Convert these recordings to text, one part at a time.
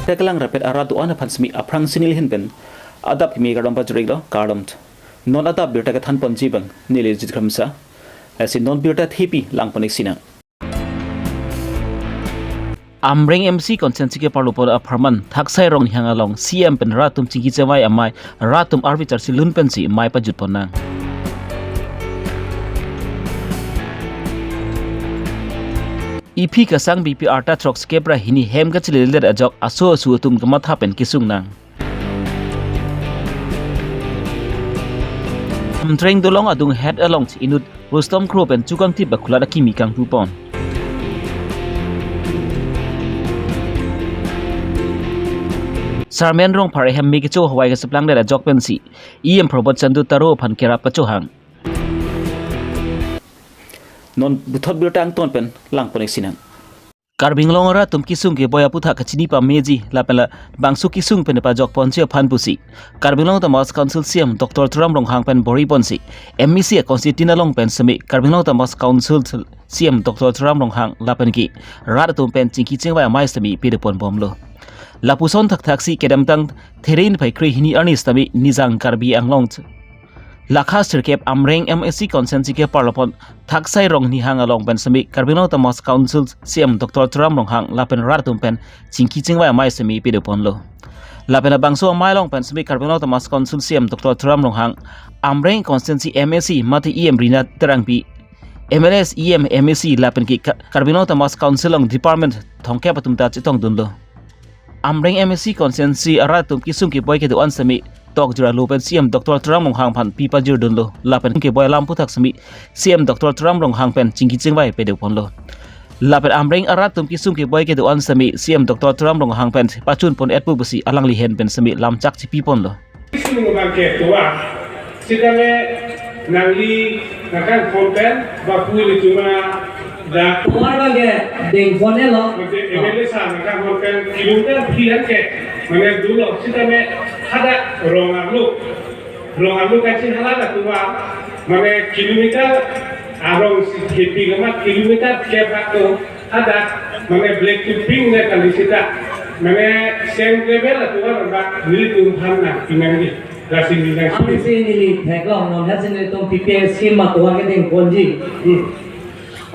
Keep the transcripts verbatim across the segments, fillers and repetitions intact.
Kelang rapet arat do-an aphan semi aphrangsi neli ahin pen adap kimi kardom pajir-iklo, kardom. Non adap birta kethan ponji abang neli Jit Kramsa. Lasi non birta thepi lang pon-ik sinang. Amreng M C constituency keparlo pon apharman Thaksai Ronghang along C M pen rat atum chingki chingvai amei, rat atum arvi charsi lun pensi mei pajut pon nang. Iphi kasang B P arta throksikep ra hini hem kachileledet ajok aso asu atum kamatha pen kesung nang. Amtreng Dolong adung het along inut Rustom Kro pen chukangtip akulat akimi kangpu pon. Sarmen Rongphar ahem me kecho hawai keseplangdet ajok pensi E M Prabhat Chandra Taro aphan kerap pachohang. Non puthot birta angton pen lang pon-ik sinang. Karbi Anglong arat atum kesung keboi aputhak kachini pameji lapen labangso kesung pen pajok ponji aphan pusi Karbi Anglong Autonomous Council C M Doctor Tuliram Ronghang pen bor-i ponsi M A C constituency along pen semi Karbi Anglong Autonomous Council C M Doctor Tuliram Ronghang lapen ke rat atum pen chingki chingvai amei semi pide pon bomlo. Lapuson thakthaksi kedamtang Therin phai kre hini arni sitame Nijang Karbi Anglong lakha sirkep Amreng M A C constituency keparlo pon Thaksai Ronghang along pen semi Karbi Anglong Autonomous Council C M Doctor Tuliram Ronghang lapen rat atum pen chingki chingvai amei semi pide ponlo. Lapen labangso amei along pen semi Karbi Anglong Autonomous Council C M Doctor Tuliram Ronghang, Amreng constituency M A C mate E M Rina Terangpi, M L As, E M, M A C lapen ke Ka-, Karbi Anglong Autonomous Council along department thomkep atum ta chetongdunlo. Amreng M A C constituency arat atum kesung keboi kedo-an semi tokjir alo pen C M Doctor Tuliram Ronghang aphan pi pajirdunlo lapen keboi alam aputhak semi C M Doctor Tuliram Ronghang pen chingki chingvai pide ponlo. Lapen Amreng arat atum kesung keboi kedo-an semi C M Doctor Tuliram Ronghang pen pachun pon-et pu pusi alangli ahin pen semi lamchak chipi ponlo. Sung abang ke tua, sitame nangli nangkanghon pen, ba pu ilitum adak. Tumar abang ke dengpon-etlo. Mate M L A sir nangkanghon pen kilometer phli an ke, mane dolo, sitame hadak rong arlo, rong arlo kachin hala dak tua, mane kilometer arongsi thepi kama kilometer kep atum. Hadak, mane black to pink ne kali sita. Mane same level atuan ba nelitum aphan nangpi nangji. Lasi neli nang Amatsi neli theklong non hasin nelitum P P L scheme atuan kedengponji. Hmm.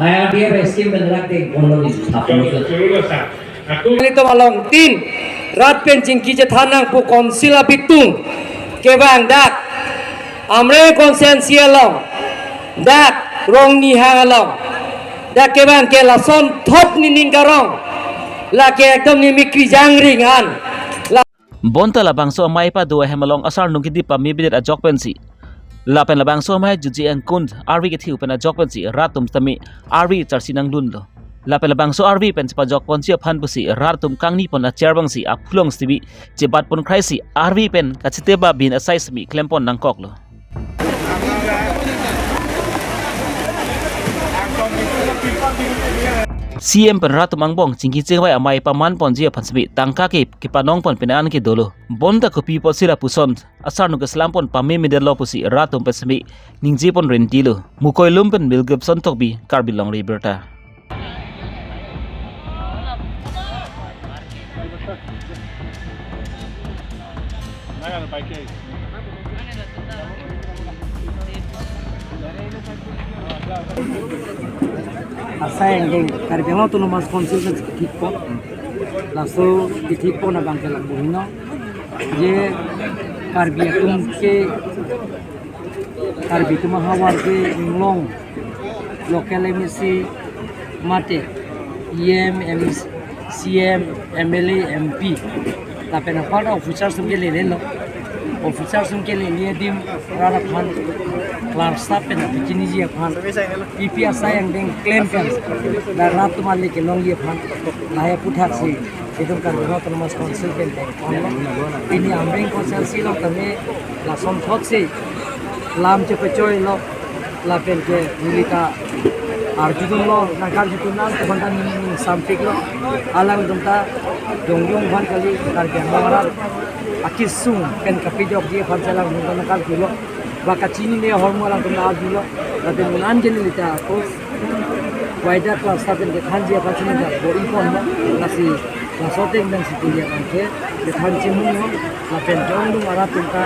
I R D F scheme pen rak dengponlo ni. Cholo, cholo, sir. Aku nelitum along tin rat pen chingki chethan nang pu council abitung kevang dak Amreng constituency along, dak Ronghang along, dak kevang ke lason thot nening karong, lake ekdom nemik krijangring an. La- Bonta labangso amei pado ahem along asarnung kedip pamebedet ajok pensi, lapen labangso amei jutji angkun arvi kethiu pen ajok pensi rat atum tame arvi charsi nanglunlo. Lapen labangso arvi pen chepajok ponji aphan pusi rat atum kangni pon achair abangsi aphulong sibi chebat pon kraisi arvi pen kachete ba bin asai semi klem pon nangkoklo. C M pen rat atum angbong chingki chingvai amei paman ponji aphan semi tangka ke kepanong pon pine an ke dolo. Bonta kopi apotsi lapuson asarnung keselam pon pamemedetlo pusi rat atum pen semi ningje pon rentilo. Mukoi lum pen Mel Gibson Tokbi, Karbi Longri Abirta. Asai angdeng Karbi Anglong Autonomous Council pen kethik pon. Laso kethik pon abang ke lapu heno. Je Karbi atum ke Karbi atum ahavar ke inglong local M A C mate E M, M C, C M, M L A, M P. Lapen apar officer atum ke lelelo. Officer atum ke lele adim rat aphan clear sap pen apichiniji aphan. Ipi asai angdeng klem pen. La rat atum ale kelongji aphan. Lahai aputhaksi itum Karbi Anglong Autonomous Council pen pen. Pini Amreng constituency along tame lason thotsi lam chepachoilo, lapen ke neli ta arjudunlo, nangkarjudun nang, kebangtan ning sampiklo, alangtum ta jongjong aphan kali, Karbi Anglong arat akesung pen kapejokji aphan si alangtum ta nangkarjulo, ba kachinine ahormu alangtum ta arjulo, lapen un-an ke neli ta post waida cluster pen kethanji aphan si neli ta bor-i ponlo, lasi Laso ateng pen si pini abangke kethan chimung lo, lapen ke-ongdung arat atum ta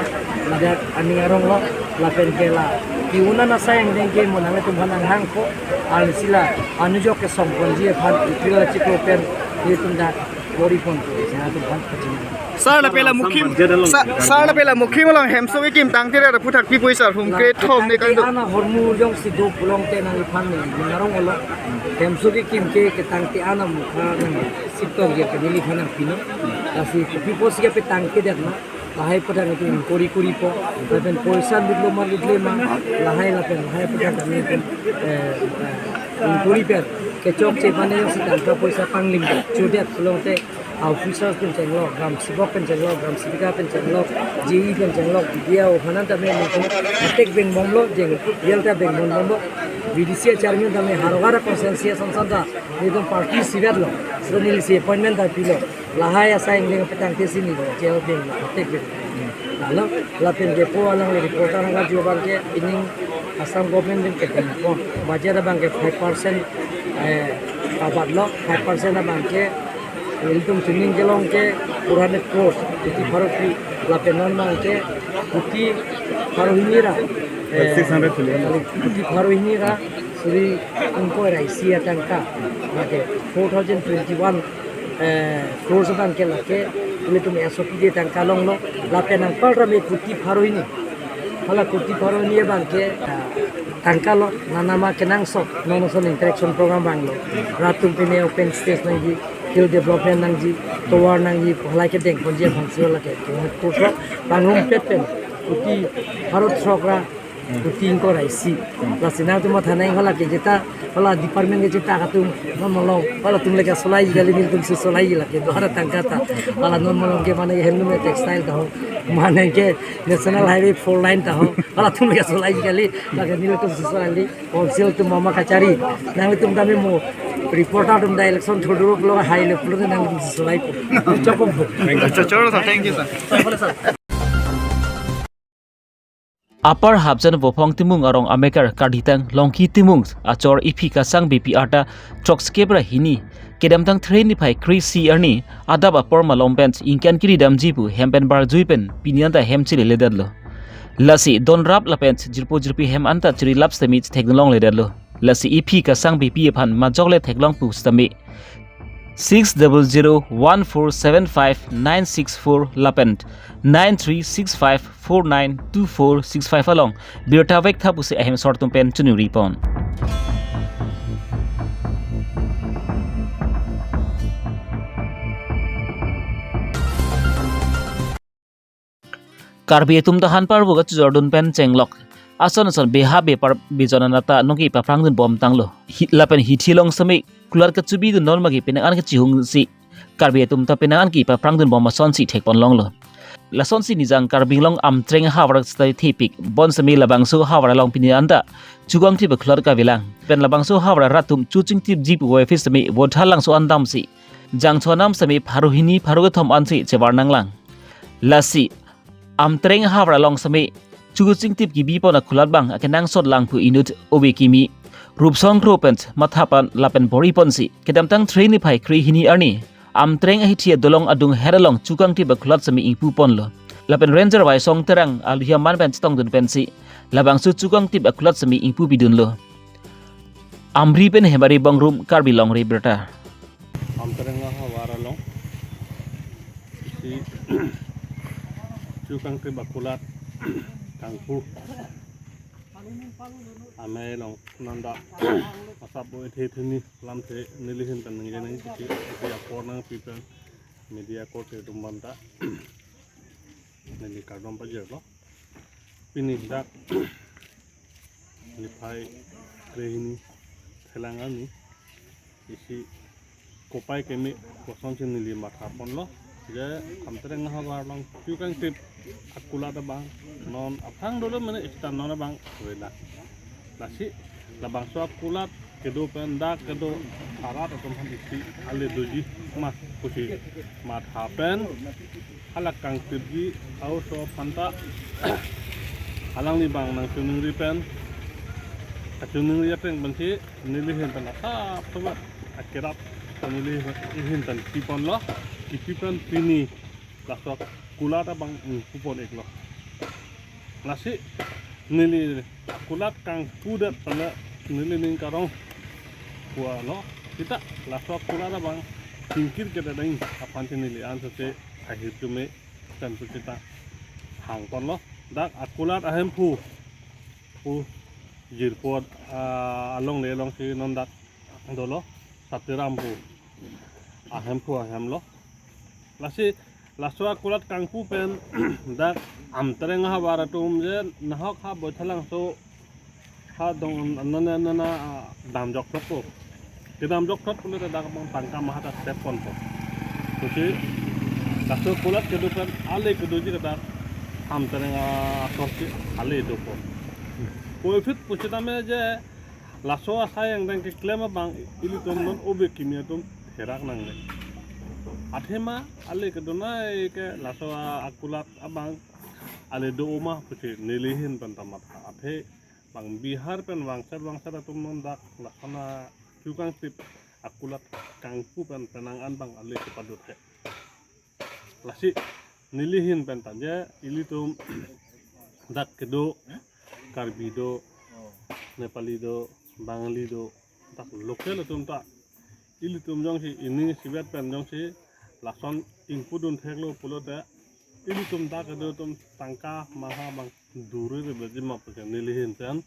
ladak aning arong lo, lapen ke la ke-un an asai angdeng ke mo nanglitum aphan nanghangpo, arnisi la anujok kesong ponji aphan April achiklo pen ilitum dak bor-i ponpo, si nanglitum aphan pachini. Sir, lapen la mukhim, budget along sir, sir, lapen la mukhim along hemso kekim tangte ra aphuthak pi pui sir, hum kre thom ne kangduk. Tangte an ahormu jongsi do pulote nangliphan ne, ne arong lo. Hemso kekim ke ketangte an amukha nang sitong ya ke neliphan nangpinon. Lasi kopi apotsi ke petangte det ma, lahai aphuthak itum inquiry kuripo. Lapen poisa lutlo ma lutle ma, lahai lapen lahai aphuthak kami itum, eh, eh, inquiry pen kechokche mane jongsi tangka poisa panglim chudet pulote, officers pen chenglok, gram sevak pen chenglok, gram sevika pen chenglok, J E pen chenglok, B D O aphan an tame nelitum atek bengbomlo, jeng yel ta bengbomlo, B D C chairman tame harogara constituency ason son ta nelitum party sivet lo, so nelisi appointment ta pilo, lahai asai angdeng petangte si neli jeng beng atek beng. Lalo, lapen kepu alangli reporter nangkaju abangke, pining Assam government pen kedengpo, budget abangke five percent, eh, abat lo, five percent abangke ilitum chuning kelong ke four hundred crores, kuti pharo phli, lapen non abangke kuti pharo hini ra, eh, six hundred twenty-one. Kuti pharo hini ra suri ingkoi ra isi atangka, mate four thousand twenty-one, eh, crores abangke lake ilitum S O P de tangka longlo, lapen angpal ra me kuti pharo hini. Hala kuti pharo hini abangke, ah, tangka lo, nanama kenangsot, non ason interaction program vanglo. Rat atum pine open space nangji, skill development nangji, tovar nangji, halai kedeng ponji aphan si lake, ke, kurso, pangrum pet pen, kuti pharo throk ra, kuti ingkoi ra isi. Lasi nangtum matha nang hala ke jeta, hala department ke jeta atum, non malom, hala atum le kasolai kali, nelitum si solai lake, do hara tangka ta, hala non malom ke mane handloom textile ta ho, mane ke National Highway four lane ta ho, hala atum le kasolai kali, lake nelitum si solai li, council atum mama kachari, nanglitum tame mo, reporter atum ta election thurdurup lo hai le pulo nanglitum si solaipo. Chokompo. Thank you. Choro sir, thank you sir. Upper Hapjan Vophong Timung arong amekar karditang Longki Timung achor iphi Kasang Beypi arta throksikep ra hini, kedamtang Thre niphai kre isi arni adap apor malom pen ingkan kiri damji pu hem pen barjui pen pini anta hem chilele detlo. Lasi donrap lapen jirpo jirpi hem anta chirilap sitame thekdun longledetlo. Lasi iphi Kasang Beypi aphan majok le theklong pu sitame six double zero one four seven five nine six four lapen nine three six five four nine two four six five along birta vek tha pusi ahem sor atum pen chunuri pon. Karbi atum ta han parvo kachojordun pen chenglok ason ason beha bepar bejon anat ta nongke paprangdun bom tanglo. Hi-, lapen hithi along sitame kulat kachobidun non magi penang an kachihung si Karbi atum ta penang an kepaphrangdun bom asonsi thekpon longlo. Lasonsi nijang Karbi Anglong Amtreng ahavar sitame thepik, bonsitame labangso ahavar along pini anta chukangtip akulat kavelang. Pen labangso ahavar arat atum chuchingtipji pu office sitame Vodhalangso an damsi, jangchonam sitame pharo hini pharo kethom ansi chevar nanglang. Lasi Amtreng ahavar along sitame chuchingtip kebipon akulat abang akenangsot lang pu inut ove kimi, Rupsong Kro pen mathapan lapen bor-iponsi kedamtang Thre niphai kre hini arni Amtreng ahithi adolong adung her along chukangtip akulat sitame ingpuponlo. Lapen Ranger Waisong Terang aluhi aman pen chetongdun pensi labangso chukangtip akulat sitame ingpupidunlo. Amri pen Hemari Bongrung, Karbi Longri Abirta. Amtreng ahavar along isi chukangtip akulat kangpu amei along nanda asap bo ethe theni lamthe neli ahin pen nangje nangji isi apor nangpi pen media korte atum aphanta neli kardom pajirlo. Pini dak niphai kre hini thelang arni isi kopai keme kosonsi neli mathaponlo je Amtreng ahavar along chukangtip akulat abang non aphrang dolo mane ista non abang avelang. Lasi labangso akulat kedo pen dak kedo arat atum aphan isi ale doji ma pusi matha pen hala kangtipji aoso aphanta alangli abang nangchiningri pen, kachiningri ateng pensi neli ahin pen asap asap akerap neli ahin pen kipi ponlo, kipi pen pini laso kulat abang ingpu pon iklo. Lasi neli kulat kangpudet pen neli ning karong pulo. Seta laso kulat abang chingkir kedet ding aphan si neli ansose ahirjume pen pu seta hang ponlo. Dak akulat ahemphu pu jirpo, ah, alongle alongsi non dak dolo, Satiram pu ahemphu ahemlo. Lasi laso akulat kangpu pen dak Amtereng ahavar atum je nahok ha Boithalangso ha dong nana nana, ah, damjok thotpo. Kedamjok thot pulote dak abang tangka maha ta step ponpo. Pusi laso kulat kedo pen ale kedoji ke dak Amtereng asor si ale dopo. Puvoiphit pusitame je laso asai angdeng keklem abang ilitum non obe kimi atum therak nangne. Athema ale kedonai ke laso akulat abang ale do ma pusi neli ahin pen ta matha. Athe bang Bihar pen vangset vangset atum non dak lason a-chu kangtip akulat kangpu pen penang an abang ale kepadothe. Lasi neli ahin pen ta je ilitum dak kedo Karbi do, Nepali do, Bangali do, dak local atum ta ilitum jongsi ini isivet pen jongsi lason ingpudun theklo pulote ilitum dak kedo atum tangka maha abang duri re bejima pusi neli ahin pen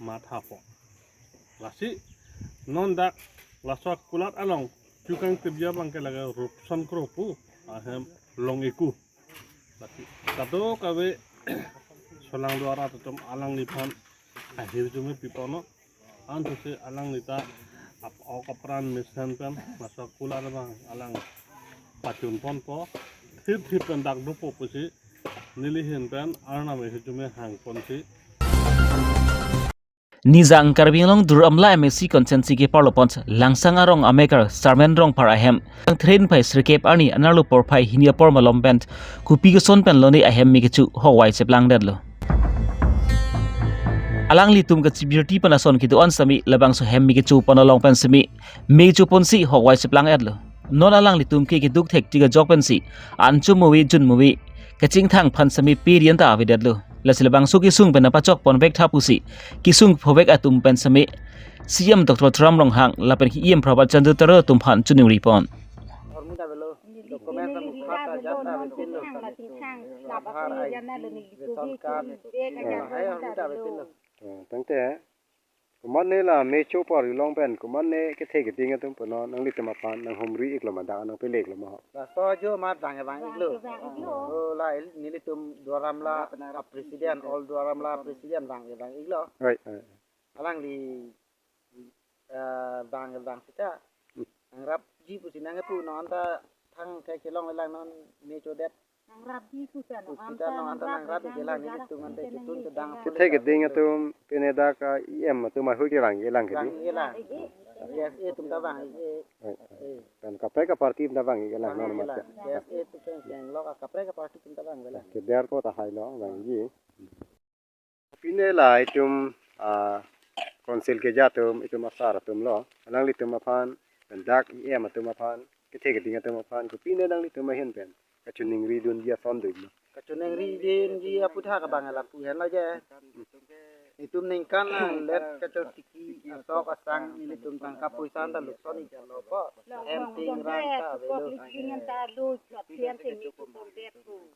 mathapo. Lasi non dak laso kulat along chu kangtipji abang ke lake Rupson Kro pu ahem Long Eku. Lasi kadokave solangdo arat atum alangliphan ahirjume piponlo. Ansose alangli ta ap-, ok apran mesen pen laso kulat abang alang pachun ponpo. Thip thip pen dak dopo pusi neli ahin pen Arnam ahirjume hang ponsi. Nijang Karbi Anglong Duar Amla M A C constituency keparlo pon Langsang arong amekar Sarmen Rongphar ahem, Threngphai sirkep arni anerlo porphai hini apor malom pen kopi koson pen lone ahem me kecho hokvai cheplangdetlo. Alanglitum kachibirti pen ason kedo-an sitame labangso ahem me kecho pon along pen sitame me kecho ponsi hokvai cheplangdetlo. Non alanglitum ke keduk thektik ajok pensi anchom move jun move kachingthang aphan sitame pe rian ta avedetlo. Lasi labangso kesung pen nangpachok ponvek tha pusi kesung phovek atum pen sitame C M Doctor Tuliram Ronghang lapen E M Prabhat Chandra Taro atum aphan choningri pon. Hormu ta avelo, document ta mukha ta jat ta avepinlo. Aadhaar, I D, ration card, lahai hormu ta avepinlo. Oh, tangte, komatne la me kecho pon along pen, komatne kethe keding atum punon, nanglitum aphan nanghumri iklo ma, dak nangpele iklo ma ho? Laso ajo amat vang vang iklo. Vang vang iklo. Oh, la il-, nelitum Duar Amla a-president, all Duar Amla president vang vang iklo. Oi, oi. Alangli, eh, vang vang seta. Hmm. Nangrapji pusi nangkepu non ta thangthek chelonglelang, non me kechodet. Nangrapji pu ta non, pusi ta non anta nangrap nangrap kelang, nelitum anta chetun kedang. Kethe keding atum pine dak, ah, E M atum ahui kevang-iklang kedi. Vang-iklang. K S A atum ta vang-ik. Oi, oi. Eh. Pen kaprek aparty atum ta vang-iklang, non vang-iklang. Mat ya. K S A atum pen kenglok a kaprek aparty atum ta vang-iklang. Keder ko ta hailo vangji. Pine la itum, ah, council keja atum, itum asar atum lo, alanglitum aphan, pen dak E M atum aphan, kethe keding atum aphan, kopine nanglitum ahin pen kachoningri dunji ason do iklo? Kachoningri dunji aputhak abang lapu henlo je. Itum ningkan nanglet kachotiki asok asang, nelitum tangka poisa anta lukson iklo po. Hem ting rang ta avelo.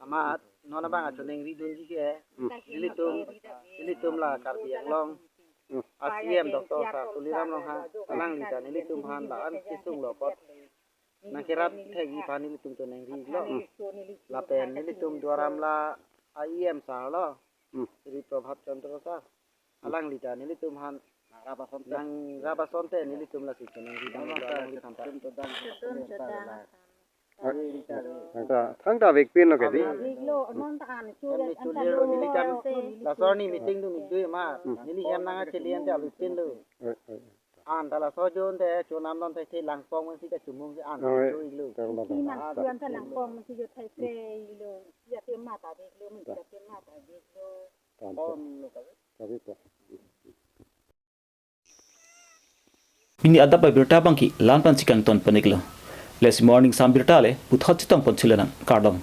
Amat non abang kachoningri dunji ke. Hmm. Nelitum, nelitum la Karbi Anglong. Hmm. A C M Doctor Sir Tuliram Ronghang, alangli ta nelitum aphan la-an kesung lo apot nangkerap thekji aphan nelitum choningri iklo. Hmm. Lapen nelitum Duar Amla a E M sir lo. Hmm. Shri Prabhat Chandra sir. Alangli ta nelitum aphan nangrap asonte, nangrap asonte nelitum lasi choningri dam iklo, alangliphan ta. Thangta, thangta vekpinlo kedi. Veklo, non ta an chu. Hem le anta chulirlo, neli kan laso arni meeting dun-ik do ma. Hmm. Neli hem nangkachele ante avepinlo. Oi, oi. Anta laso ajo ante chonam non thai thai langpong si kachumung si anta, oi, chu iklo. Tang, tang, tang, tang. Anta langpong si jo thai thai lo. Ya te mata veklo, mi ya te mata veklo. Tang, tang. Pon lo ka. Tang, tang. Pini adap abirta abangke la-an pen si kangton pon-iklo. Lasi morning sam birta le puthot chetong pon thulo nang, kardom.